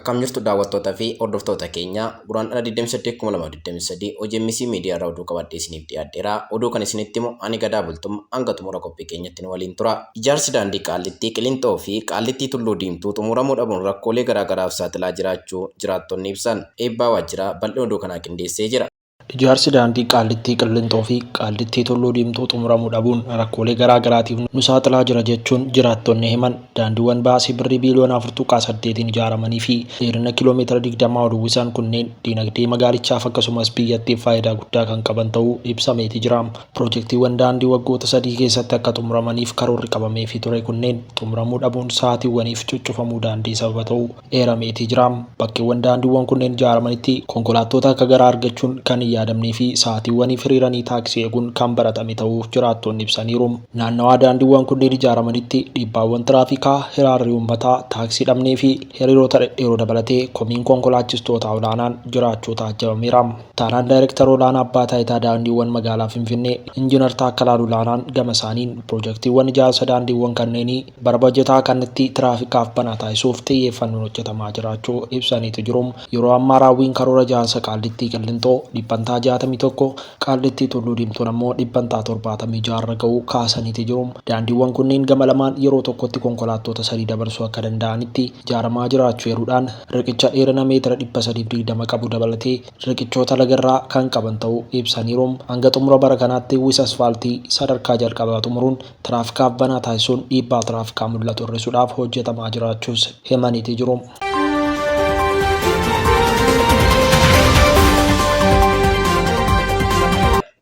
Akkam jirtu daawwattoota fi hordoftoota keenya Guraandhala 28,2023 OGMC Miidiyaa irraa oduu qabadhee isiniif dhiyaadheera. Oduu kan isinitti himu ani Gadaa Bultum hanga xumura qophii keenyatti nu waliin tura. Ijaarsi daandii Qaallittii Qilinxoo fi Qaallittii Tulluu Diimtuu xumuramuu dhabuun rakkoolee garaagaraaf saaxilaa jiraachuu jiraattonni ibsan. Eebbaa Waajjiraa bal'ina oduu kanaa qindeessee jira. Ijaarsi daandii Qaallittii Qillinxoo fi Qaallittii Tulluu Diimtuu xumuramuu dhabuun rakkoolee garaa garaatiif nu saaxilaa jira jechuun jiraattonni himan. Daandiiwwan baasii birrii biiliyoona 4.8n ijaaramanii fi dheerina kiiloo meetira 20 ol uwwisan kunneen diinagdee magaalichaaf akkasumas biyyattiif faayidaa guddaa kan qaban ta'uu ibsameeti jira. Piroojektiiwwan daandii waggoota 3 keessatti akka xumuramaniif karoorri qabameefii ture kunneen xumuramuu dhabuun sa'aatiiwwaniif cuccufamuu daandii sababa ta'uu eerameetii jira. Bakkeewwan daandiiwwan kunneen ijaaramanitti konkolaattoota akka garaa argachuun kan hin yaadamnee fi sa'aatiiwwaniif hiriiranii taaksii eeguun kan baratame ta'uu jiraattonni ibsaniiru. Naannawaa daandiiwwan kunneen ijaaramanitti dhiibbaawwan tiraafikaa, hiraarri uummataa, taaksii dhabnee fi hiriirota dhedheeroo dabalatee komiin konkolaachistootaa olaanaan jiraachuu taajjabameera. Ittaanaan Daayrektara Olaanaa Abbaa Taayitaa Daandiiwwan Magaalaa Finfinnee Injiinar Taakkalaa Lulaanaan gamasaaniin, piroojektiiwwan ijaarsa daandiiwwan kanneenii bara bajataa kanatti tiraafikaaf banaa taasisuuf xiyyeeffannoon hojjetamaa jiraachuu ibsaniitu jiru. Yeroo ammaa raawwiin karoora ijaarsa Qaallittii Qillinxoo dhibbantaa 61, Qaallittii Tulluu Diimtuun ammoo dhibbantaa 76 irra ga'uu kaasaniiti jiru. Daandiiwwan kunneen gama lamaan yeroo tokkotti konkolaattoota sadii dabarsuu akka danda'anitti ijaaramaa jiraachuu eeruudhaan, riqicha dheerina meetira 320 qabu dabalatee riqichoota lagarraa kan qaban ta'uu ibsaniiru. Hanga xumura bara kanaatti uwwisa asfaaltii sadarkaa jalqabaa xumuruun tiraafikaaf banaa taasisuun dhiibbaa tiraafikaa mul'atu hir'isuudhaaf hojjetamaa jiraachuus himaniiti jiru.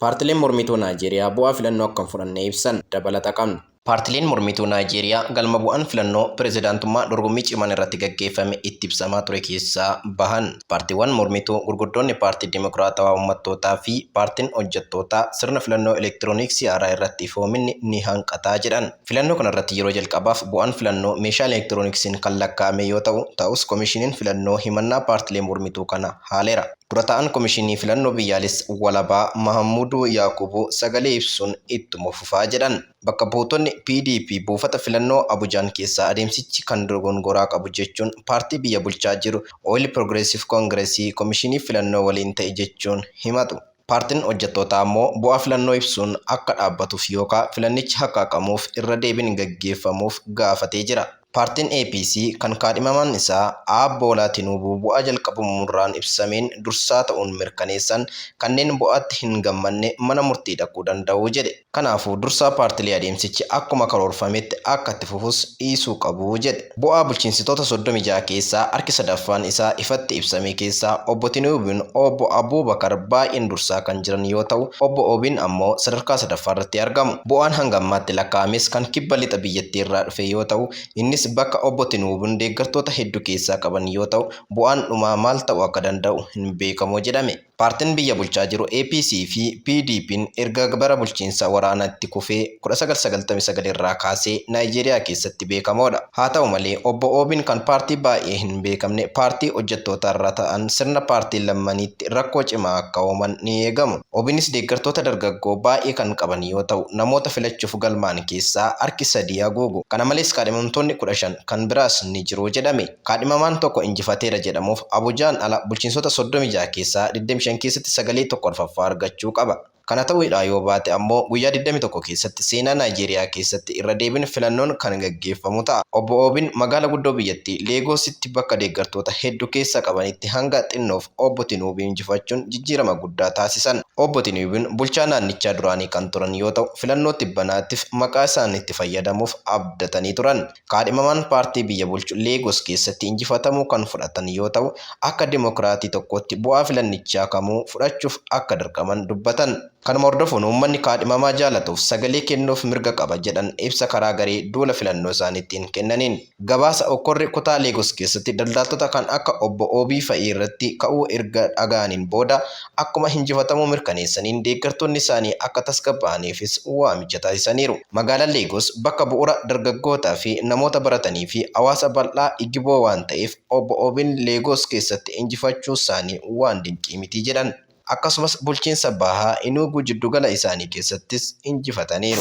Paartileen mormituu Naayijeeriyaa bu'aa filannoo akka hin fudhanne ibsan. Dabalata qabna. Paartileen mormituu Naayijeeriyaa galma bu'aan filannoo pirezidaantummaa dorgommii cimaan irratti gaggeeffame itti ibsamaa ture keessaa bahan. Paartiiwwan mormituu gurguddoonni Paartii Dimokiraatawaa Ummattootaa fi Paartiin Hojjettootaa sirna filannoo elektirooniksii haaraa irratti ifoominni ni hanqata jedhan. Filannoo kanarratti yeroo jalqabaaf bu'aan filannoo meeshaa elektirooniksiin kan lakkaa'ame yoo ta'u, ta'us Komishiniin Filannoo himannaa paartilee mormituu kana haaleera. Dura taa'aan Komishinii Filannoo Biyyaalessa Walabaa Mahammuduu Yaakubuu sagalee ibsuun ittuma fufaa jedhan. Bakka buutonni PDP buufata filannoo Abujaan keessaa adeemsichi kan dogongoraa qabu jechuun paartii biyya bulchaa jiru Oil Progressive Congress komishinii filannoo waliin ta'e jechuun himatu. Paartin hojjettootaa ammoo bu'aa filannoo ibsuun akka dhaabbatuuf yookaa filannichi akka haqamuuf irra deebiin gaggeeffamuuf gaafatee jira. Paartiin APC kan kaadhimamaan isaa Aab Boolaa Tinuubuu bu'aa jalqabamurraan ibsameen dursaa ta'uun mirkaneessan kanneen bu'aatti hin gammanne mana murtii dhaquu danda'u jedhe. Kanaafuu dursaa paartilee adeemsichi akkuma karoorfametti akka itti fufus dhiisuu qabu jedhe. Bu'aa bulchiinsitoota 36 keessaa harki sadaffaan isaa ifatti ibsame keessaa Obbo Tinuubuun Obbo Abuubakar baay'een dursaa kan jiran yoo ta'u, Obbo Obiin ammoo sadarkaa sadaffaarratti argamu. Bu'aan hanga ammaatti lakkaa'ames kan kibba lixa biyyattiirraa dhufe yoo ta'u, innis bakka Obbo Tinuubuun deeggartoota heddu keessaa qaban yoo ta'u, bu'aan dhumaa maal ta'u akka danda'u hin beekamu jedhame. Paartin biyya bulchaa jiru APC fi PDPn erga bara bulchiinsa waraana itti kufee 1999 irraa kaasee Naayijeeriyaa keessatti beekamoodha. Haa ta'u malee Obbo Oobiin kan paartii baay'ee hin beekamne paartii hojjettootaarraa ta'an sirna paartii lammaniitti rakkoo cimaa akka uuman ni eegamu. Obiinis deeggartoota dargaggoo baay'ee kan qaban yoo ta'u, namoota filachuuf galmaa'an keessaa harki sadii haguugu. Kana malees kaadhimamtoonni 15 kan biraas ni jiru jedhame. Kaadhimamaan tokko injifateera jedhamuuf Abujaan ala bulchiinsota 36 keessaa 25 keessatti sagalee tokko arfaffaa argachuu qaba. Kana ta'uudhaa yoo baate ammoo guyyaa 21 keessatti seenaa Naayijeeriyaa keessatti irra deebiin filannoon kan gaggeeffamu ta'a. Obbo Obiin magaala guddoo biyyattii Leegoositti bakka deeggartoota heddu keessa qabanitti hanga xinnoof Obbo Tinuubii injifachuun jijjiirama guddaa taasisan. Obbo Tinuubiin bulchaa naannichaa duraanii kan turan yoo ta'u, filannoo tibbanaattif maqaa isaaniitti fayyadamuuf abdatanii turan. Kaadhimamaan paartii biyya bulchu Leegoos keessatti injifatamuu kan fudhatan yoo ta'u, akka dimokiraatii tokkootti bu'aa filannichaa kamuu fudhachuuf akka dirqaman dubbatan. Kanuma hordofuun uummanni kaadhimamaa jaalatuuf sagalee kennuuf mirga qaba jedhan ibsa karaa garee duula filannoo isaaniittiin kennaniin. Gabaasa hokkorri kutaa Leegoos keessatti daldaaltota kan akka Obbo Oobii fa'i irratti ka'uu erga dhaga'aniin booda akkuma hinjifatamuu mirkaneessaniin deeggartoonni isaanii akka tasgabbaa'aniifis waamicha taasisaniiru. Magaalaan Leegoos bakka bu'ura dargaggootaa fi namoota baratanii fi hawaasa bal'aa Igiboo waan ta'eef Obbo Obiin Leegoos keessatti injifachuunsaanii waan dinqii miti jedhan. Akkasumas bulchiinsa Baha Inuuguu jiddugala isaanii keessattis injifataniiru.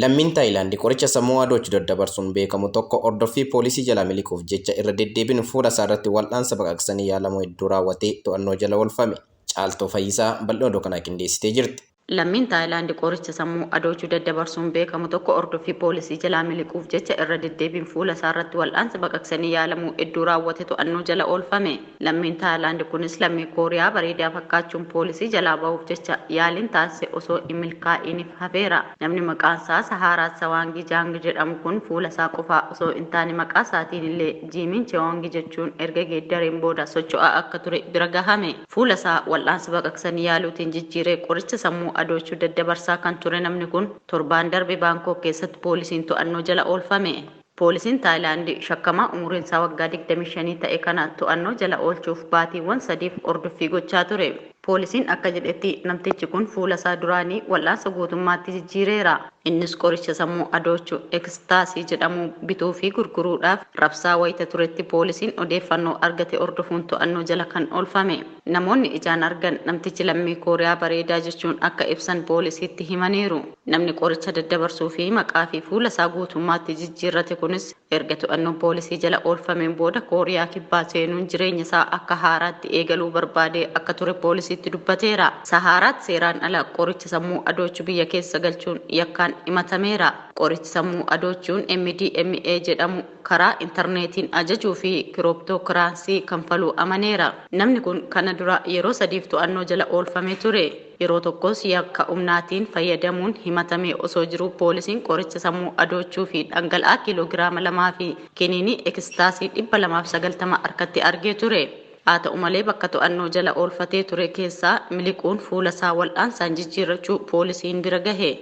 Lammiin Taayilaandi qoricha sammuu hadoochu daddabarsuun beekamu tokko hordoffii poolisii jalaa miliquuf jecha irra deddeebiin fuula isaa irratti wal'aansa baqaqsanii yaalamuu hedduu raawwatee to'annoo jala oolfame. Caaltuu Fayyisaa bal'ina oduu kanaa qindeessitee jirti. Lammiin Taayilaandi qoricha sammuu adoochuu daddabarsuun beekamu tokko hordoffii poolisii jalaa miliquuf jecha irra deddeebiin fuula isaa irratti wal'aansa baqaqsanii yaalamuu hedduu raawwate to'annoo jala oolfame. Lammiin Taayilaandi kunis lammii Kooriyaa bareedaa fakkaachuun poolisii jalaa bahuuf jecha yaaliin taasise osoo hin milkaa'iniif hafeera. Namni maqaan isaa Sahaaraat Sawaangii Jaang jedhamu kun fuula isaa qofaa osoo hin taane maqaa isaatiin illee Jiimiin Chewaangi jechuun erga geeddareen booda socho'aa akka ture bira gahame. Fuula isaa wal'aansa baqaqsanii yaaluutiin jijjiiree qoricha sammuu adoochuu daddabarsaa kan ture namni kun torbaan darbe Baankok keessatti poolisiin to'annoo jala oolfame. Poolisiin Taayilaandi shakkamaa umuriin isaa waggaa 25 ta'e kana to'annoo jala oolchuuf baatiiwwan sadiif hordoffii gochaa ture. Poolisiin akka jedhetti namtichi kun fuula isaa duraanii wal'aansa guutummaatti jijjiireera. Innis qoricha sammuu adoochuu ekstaasii jedhamu bituu fi gurguruudhaaf rabsaa wayita turetti poolisiin odeeffannoo argate hordofuun to'annoo jala kan oolfame. Namoonni ijaan argan namtichi lammii Kooriyaa bareedaa jechuun akka ibsan poolisiitti himaniiru. Namni qoricha daddabarsuu fi maqaa fi fuula isaa guutummaatti jijjiirrate kunis erga to'annoo poolisii jala oolfameen booda Kooriyaa kibbaa seenuun jireenya isaa akka haaraatti eegaluu barbaadee akka ture poolisiitti dubbateera. Sahaaraatti seeraan ala qoricha sammuu adoochuu biyya keessa galchuun yakkaan himatameera. Qorichi sammuu adoochuun MDMA jedhamu karaa intarneetiin ajajuu fi kirooptookaraansii kanfaluu amaneera. Namni kun kana dura yeroo sadiif to'annoo jala oolfamee ture. Yeroo tokkos yakka humnaatiin fayyadamuun himatamee osoo jiruu poolisiin qoricha sammuu adoochuu fi dhangala'aa kiiloogiraama 2 fi kiniinii ekstaasii 290 harkatti argee ture. Haa ta'u malee bakka to'annoo jala oolfatee ture keessaa miliquun fuula isaa wal'aansaan jijjiirrachuu poolisiin bira gahe.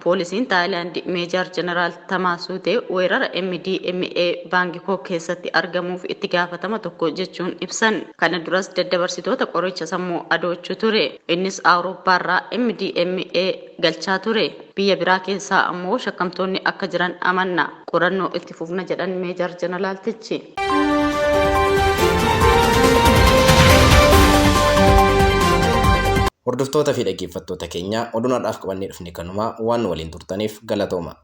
Poolisiin Taayilaandi Meejar Jeneraal Tamaasuutee weerara MDMA Baankikook keessatti argamuuf itti gaafatama tokko jechuun ibsan. Kana duras daddabarsitoota qoricha sammuu adoochuu ture. Innis Awurooppaarraa MDMA galchaa ture. Biyya biraa keessaa ammoo shakkamtoonni akka jiran amanna. Qorannoo itti fufna jedhan Meejar Jeneraaltichi. Hordoftoota fi dhaggeeffattoota keenya oduun har'aaf qabannee dhufne kanuma waan nu waliin turtaniif galatooma.